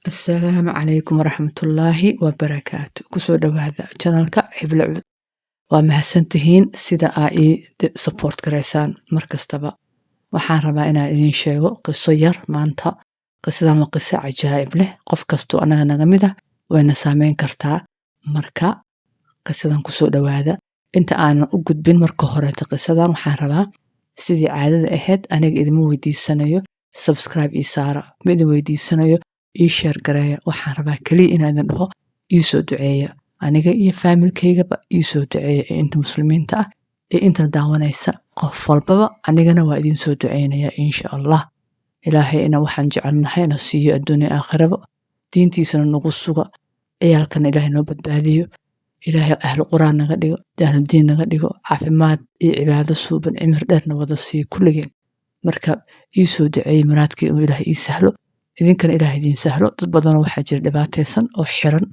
Asalaamu calaykum waraxmatullaahi wabarakaatu. Kusoo dhawaada channelka Xibla Cuud. Waa mahadsantihiin sida aa ii support garaysaan mar kastaba. Waxaan rabaa inaan idiin sheego qiso yar maanta. Qisadan waa qiso cajaa'ib leh. Qof kastoo annaga naga mid ah wayna saameyn kartaa. Marka qisadan kusoo dhawaada. Inta aanan u gudbin marka horeeto qisadan, waxaan rabaa, sidii caadada ahayd, aniga idima weydiisanayo subscribe ii saara, ma idin weydiisanayo ii share gareeya. Waxaan rabaa keliya inaan idin dhaho ii soo duceeya, aniga iyo faamilkaygaba ii soo duceeya, ee inta Muslimiinta ah ee inta daawanaysa, qof walbaba. Anigana waa idiin soo duceynaya, insha Allah. Ilaahay ina waxaan jecelnahay na siiyo adduunya aakhiraba, diintiisana nagu suga, ciyaalkana Ilaahay noo badbaadiyo, Ilaahay ahlu Quraan naga dhigo, ahlu diin naga dhigo, caafimaad iyo cibaado suuban, cimri dheerna wada siiyo kulligeen. Marka ii soo duceeyey muraadkii inuu Ilaahay ii sahlo, idinkana Ilaah idiin sahlo. Dad badanoo waxaa jira dhibaataysan oo xiran,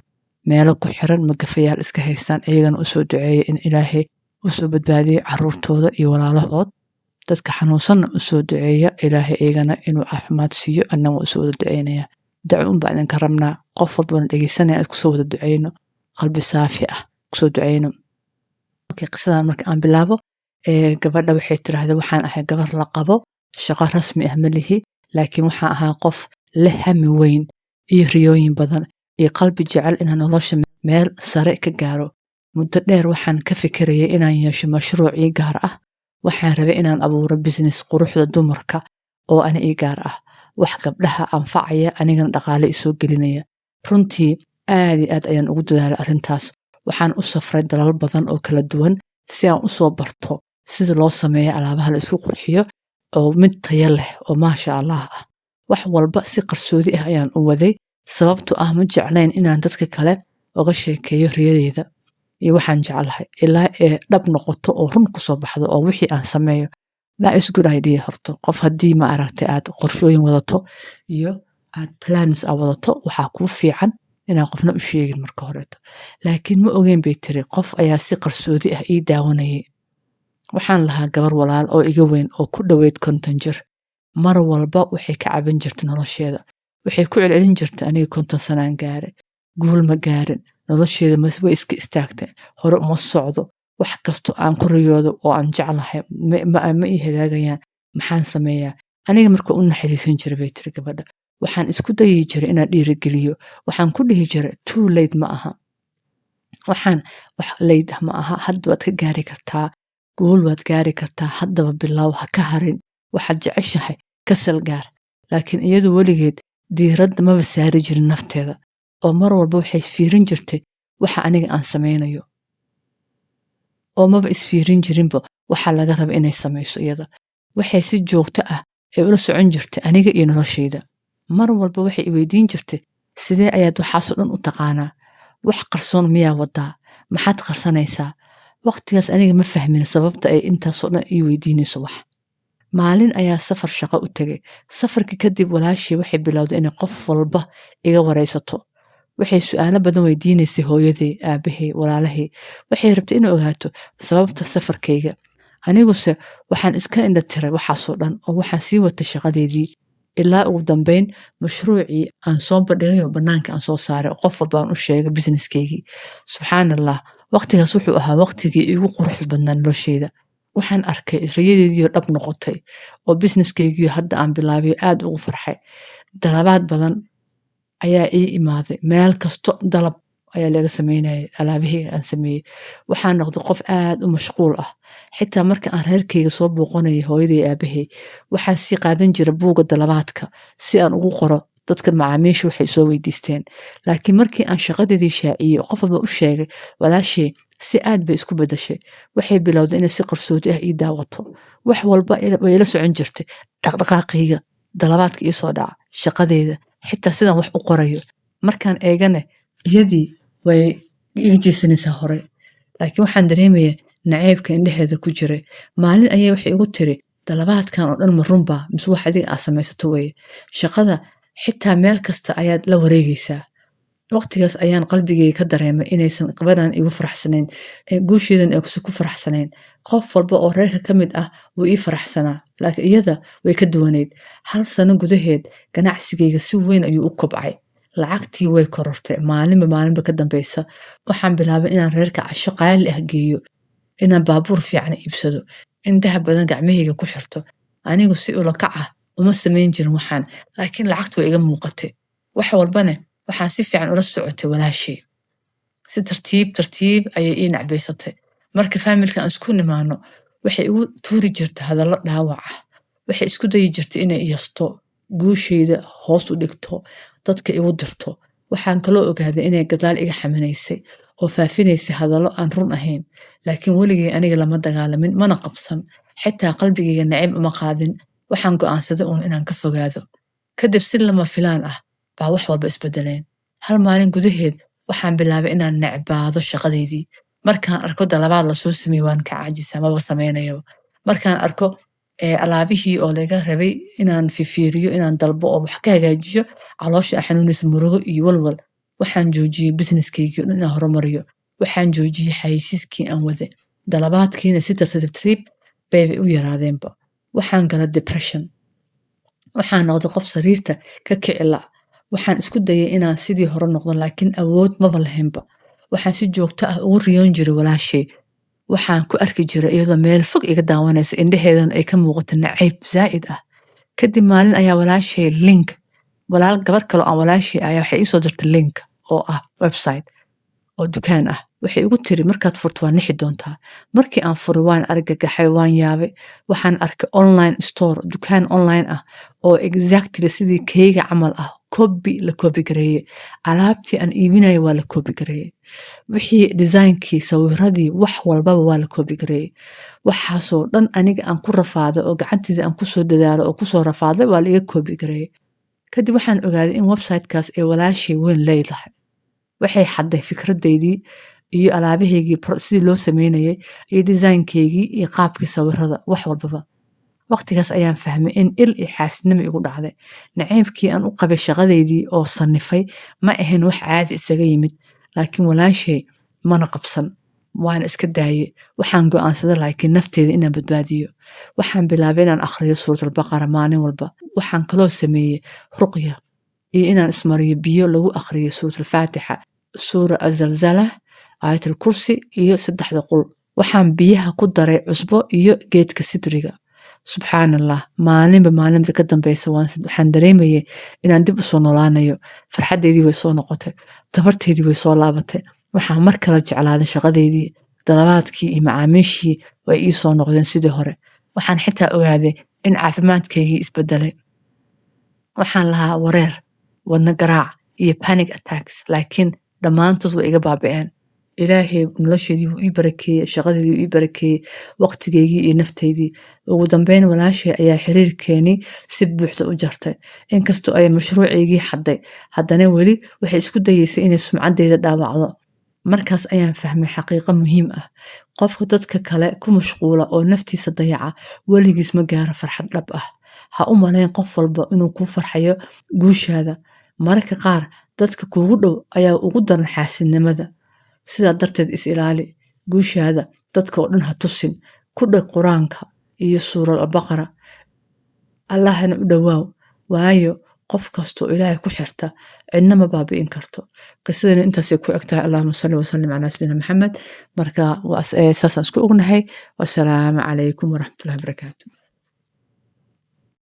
meelo ku xiran, magafayaal iska haystaan. Iyagana usoo duceeya in Ilaahay usoo badbaadiyo caruurtooda iyo walaalahood. Dadka xanuunsanna usoo duceeya Ilaahay iyagana inuu caafimaad siiyo. Anna waa usoo wada duceynaya. Daco unbaa idinka rabnaa, qof walbana dhegeysanaya, aan kusoo wada duceyno, qalbi saafi ah kusoo duceyno. Okay, qisadan marka aan bilaabo, gabadha waxay tiraahday: "Waxaan ahay gabar la qabo, shaqo rasmi ah ma lihi, laakiin waxaan ahaa qof leh hami weyn iyo riyooyin badan iyo qalbi jecel inaan nolosha meel sare ka gaaro. Muddo dheer waxaan ka fikirayay inaan yeesho mashruuc ii gaar ah. Waxaan rabay inaan abuuro business quruxda dumarka oo ani ii gaar ah, wax gabdhaha anfacaya, anigana dhaqaale isoo gelinaya. Runtii aad iyo aad ayaan ugu dadaalay arrintaas. Waxaan u safray dalal badan oo kala duwan si aan usoo barto sida loo sameeyo alaabaha la isku qurxiyo oo mid tayo leh oo maasha Allah ah. Wax walba si qarsoodi ah ayaan u waday, sababto ah ma jeclayn inaan dadka kale uga sheekeeyo riyadeyda iyo waxaan jeclahay ilaa ee dhab noqoto oo run kusoo baxdo oo wixii aan sameeyo." That is good idea. Horto qof haddii, ma aragtay, aad qorshooyin wadato iyo aad plans aa wadato, waxaa kuu fiican inaan qofna u sheegin marka horeeto. "Laakiin ma ogeyn," bay tiri, "qof ayaa si qarsoodi ah ii daawanayay. Waxaan lahaa gabar walaal oo iga weyn oo ku dhoweyd 50 jir. Mar walba waxay ka caban jirtay nolosheeda. Waxay ku celcelin jirtay: 'Aniga 50 sanaan gaare, guul ma gaarin, nolosheeda way iska istaagtay, hore uma socdo, wax kasto aan ku riyoodo oo aan jeclahay ma ii hagaagayaan, maxaan sameeyaa?' Aniga marka u naxariisan jiray," bay tiri gabadha. "Waxaan isku dayi jiray inaan dhiirigeliyo. Waxaan ku dhihi jiray: 'Too late ma aha, waxaan wax late ah ma aha. Hadda waad ka gaari kartaa guul, waad gaari kartaa. Haddaba bilow, ha ka harin waxaad jeceshahay, ka salgaar.' Laakiin iyadu weligeed diiradda maba saari jirin nafteeda, oo mar walba waxay fiirin jirtay waxa aniga aan samaynayo, oo maba isfiirin jirinba waxaa laga raba inay samayso iyada. Waxay si joogto ah ay ula socon jirtay aniga iyo noloshayda. Mar walba waxay i weydiin jirtay: 'Sidee ayaad waxaasoo dhan u taqaanaa? Wax qarsoon miyaa wadaa? Maxaad qarsanaysaa?' Waqtigaas aniga ma fahmin sababta ay intaasoo dhan ii weydiinayso wax. Maalin ayaa safar shaqo u tegay. Safarkii kadib walaashii waxay bilowday inay qof walba iga waraysato. Waxay su'aalo badan weydiinaysay hooyaday, aabahay, walaalahay. Waxay rabtay inay ogaato sababta safarkayga. Aniguse waxaan iska indha tiray waxaasoo dhan oo waxaan sii watay shaqadeedii, ilaa ugu dambeyn mashruucii aan soo bandhigay oo banaanka aan soo saaray oo qof walba aan u sheegay businesskaygii. Subxaan Allah, waqtigaas wuxuu ahaa waqtigii iigu quruxda badnaa nolosheyda. Waxaan arkay riyadeydii oo dhab noqotay oo businesskaygii hadda aan bilaabay. Aad ugu farxay. Dalabaad badan ayaa ii imaaday. Meel kasto dalab ayaa laga sameynayay alaabihii aan sameeyey. Waxaan noqday qof aad u mashquul ah. Xitaa marka aan reerkayga soo booqanayay, hooyaday, aabahay, waxaan sii qaadan jiray buugga dalabaadka si aan ugu qoro dadka macaamiisha waxay soo weydiisteen. Laakiin markii aan shaqadeedii shaaciyey oo qof walba u sheegay, walaashay si aad bay isku bedeshay. Waxay bilowday inay si qarsoodi ah ii daawato. Wax walba way ila socon jirtay: dhaqdhaqaaqayga, dalabaadka ii soo dhaca, shaqadeyda, xitaa sidaan wax u qorayo. Markaan eegane, iyadii way iga jeesanaysaa hore, laakiin waxaan dareemayaa naceybka indhaheeda ku jiray. Maalin ayay waxay igu tiri: 'Dalabaadkan oo dhan ma runbaa mise wax adiga aad samaysato weye? Shaqada xitaa meel kasta ayaad la wareegaysaa.' Waqtigaas ayaan qalbigayga ka dareemay inaysan gabadhan igu faraxsanayn, guusheedan aysan ku faraxsanayn. Qof walba oo reerka ka mid ah wuu ii faraxsanaa, laakiin iyada way ka duwanayd. Hal sano gudaheed ganacsigayga si weyn ayuu u kobcay. Lacagtii way korortay maalinba maalinba ka dambeysa. Waxaan bilaabay inaan reerka casho qaali ah geeyo, inaan baabuur fiican iibsado, in dahab badan gacmahayga ku xirto. Anigu si ula kac ah uma samayn jirin waxaan, laakiin lacagtu way iga muuqatay. Wax walbane waxaan si fiican ula socotay walaashay. Si tartiib tartiib ayay ii nacbaysatay. Marka family-ka aan isku nimaano, waxay igu tuuri jirtay hadallo dhaawac ah. Waxay isku dayi jirtay inay iyasto, guushayda hoos u dhigto, dadka igu dirto. Waxaan kaloo ogaaday inay gadaal iga xamanaysay oo faafinaysay hadallo aan run ahayn. Laakiin weligay aniga lama dagaalamin, mana qabsan. Xitaa qalbigayga nacayb uma qaadin. Waxaan go'aansaday uun inaan ka fogaado. Kadib si lama filaan ah baa wax walba isbedeleen. Hal maalin gudaheed waxaan bilaabay inaan necbaado shaqadeydii. Markaan arko dalabaad lasoo sameeyey, waan ka caajisaa, maba sameynayo. Markaan arko alaabihii oo laga rabay inaan fifiiriyo, inaan dalbo oo wax ka hagaajiyo, caloosha ay xanuunaysa, murugo iyo walwal. Waxaan joojiyey business-keygii oo dhan inaan horumariyo. Waxaan joojiyey xayeysiiskii aan waday. Dalabaadkiina si tartiib tartiib bayba u yaraadeenba. Waxaan galay depression. Waxaan noqday qof sariirta ka kici la. Waxaan isku dayay inaan sidii hore noqdo, laakiin awood maba lahaynba. Waxaan si joogto ah ugu riyoon jiray walaashay. Waxaan ku arki jiray iyadoo meel fog iga daawanaysa, indhaheedana ay ka muuqato nacayb zaa'id ah. Kadib maalin ayaa walaashay link, walaal gabar kale oo aan walaashay ayaa waxay iisoo dirtay link oo ah website oo dukaan ah. Waxay igu tiri, "Markaad furto waa nixi doontaa." Markii aan furay waan argagaxay, waan yaabay. Waxaan arkay online store, dukaan online ah oo exactly sidii kayga camal ah, copy la copy gareeyey. Alaabtii aan iibinayay waa la copy gareeyey. Wixii design-kii, sawiradii, wax walbaba waa la copy gareeyey. Waxaasoo dhan aniga aan ku rafaaday oo gacanteyda aan kusoo dadaalo oo kusoo rafaaday waa la iga copy gareeyey. Kadib waxaan ogaaday in website-kaas ay walaashay weyn leedahay. Waxay xadday fikradeydii iyo alaabahaygii, sidii loo sameynayay iyo design-keygii iyo qaabkii sawirada, wax walbaba. Waqtigaas ayaan fahmay in il iyo xaasidnimo igu dhacday. Nacaybkii aan u qabay shaqadeydii oo sanifay ma ahayn wax caadi isaga yimid, laakiin walaashay mana qabsan. Waan iska daayay. Waxaan go'aansaday laakiin nafteyda inaan badbaadiyo. Waxaan bilaabay inaan akhriyo Suurat Albaqara maalin walba. Waxaan kaloo sameeyey ruqya iyo inaan ismariyo biyo lagu akhriyo Suurat Alfaatixa, Suura Azalzala, Aayat Alkursi iyo saddexda Qul. Waxaan biyaha ku daray cusbo iyo geedka sidriga. Subxaan Allah, maalinba maalinta ka dambeysa waxaan dareemayay inaan dib usoo noolaanayo. Farxaddeydii way soo noqotay, tabarteydii way soo laabatay. Waxaan mar kale jeclaaday shaqadeydii. Dalabaadkii iyo macaamiishii way ii soo noqdeen sidii hore. Waxaan xitaa ogaaday in caafimaadkaygii isbedelay. Waxaan lahaa wareer, wadno garaac iyo panic attacks, laakiin dhammaantood way iga baaba'een. Ilaahay nolosheedii wuu ii barakeeyey, shaqadeedii wuu ii barakeeyey, waqtigeygii iyo nafteydii. Ugu dambeyn walaashay ayaa xiriirkeenii si buuxda u jartay. Inkastoo ay mashruucaygii xadday, haddana weli waxay isku dayeysay inay sumcaddeyda dhaawacdo. Markaas ayaan fahmay xaqiiqo muhiim ah: qofka dadka kale ku mashquula oo naftiisa dayaca weligiis ma gaaro farxad dhab ah. Ha u malayn qof walba inuu kuu farxayo guushaada. Mararka qaar dadka kuugu dhow ayaa ugu daran xaasidnimada. Sidaa darteed is ilaali. Guushaada dadka oo dhan ha tusin. Ku dheg Qur-aanka iyo Suurat Albaqara, Allahna u dhowaaw, waayo qof kastoo Ilaahay ku xirta cidna ma baabi'in karto. Qisadani intaasay ku eg tahay. Allahuma salli wasallim calaa sayidina Maxamed. Marka saasaan isku ognahay. Wasalaamu calaykum waraxmatullahi wabarakaatu.